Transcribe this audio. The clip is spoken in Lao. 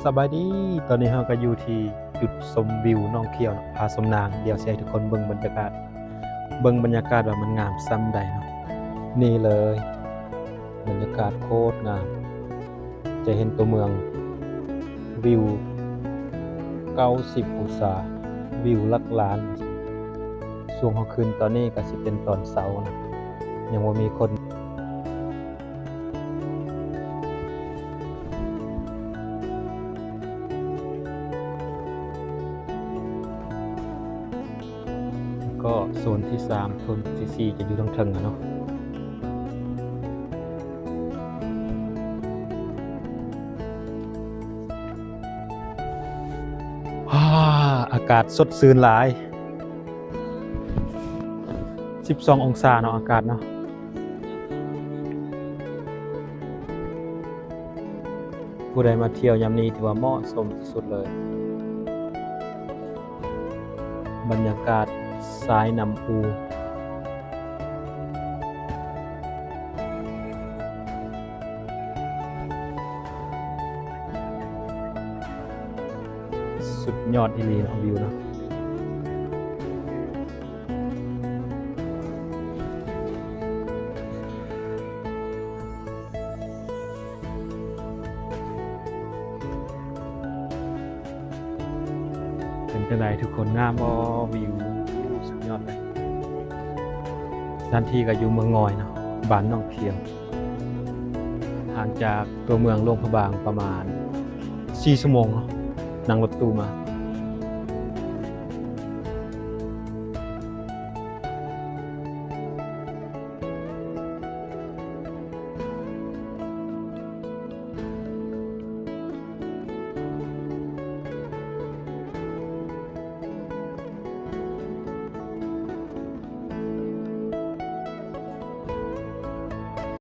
ສະບາຍດີ, ຕອນນີ້ເຮົາກໍຢູ່ທີ່ຈຸດຊົມວິວໜອງຂຽວເນາະ ຜາສົມນາງ. ດຽວຊິໃຫ້ທຸກຄົນເບິ່ງບັນຍາກາດ, ເບິ່ງບັນຍາກາດວ່າມັນງາມສ່ຳໃດເນາະ. ນີ້ເລີຍ ບັນຍາກາດໂຄດງາມ, ຈະເຫັນຕົວເມືອງ ວິວເກົ້າສິບອົງສາ, ວິວຫຼັກລ້ານ. ຊ່ວງເຮົາຂຶ້ນຕອນນີ້ກໍຊິເປັນຕອນເຊົ້ານະ, ຍັງບໍ່ມີຄົນ. ແລ້ວກໍໂຊນທີສາມ ໂຊນທີສີ່ຈະຢູ່ທາງເທິງຫັ້ນເນາະ. ອາ ອາກາດສົດຊື່ນຫຼາຍ. ສິບສອງອົງສາເນາະ ອາກາດເນາະ. ຜູ້ໃດມາທ່ຽວຍາມນີ້ຖືວ່າເໝາະສົມທີ່ສຸດເລີຍ. ບັນຍາກາດຊາຍນ້ຳອູ ສຸດຍອດອີ່ຫຼີເນາະ ວິວເນາະ. ເປັນຈັ່ງໃດທຸກຄົນ ງາມບໍ່? ວິວສຸດຍອດເລີຍ. ສະຖານທີ່ກໍຢູ່ເມືອງງອຍເນາະ ບ້ານໜອງຂຽວ, ຫ່າງຈາກຕົວເມືອງຫຼວງພະບາງປະມານສີ່ຊົ່ວໂມງເນາະ ນັ່ງລົດຕູ້ມາ.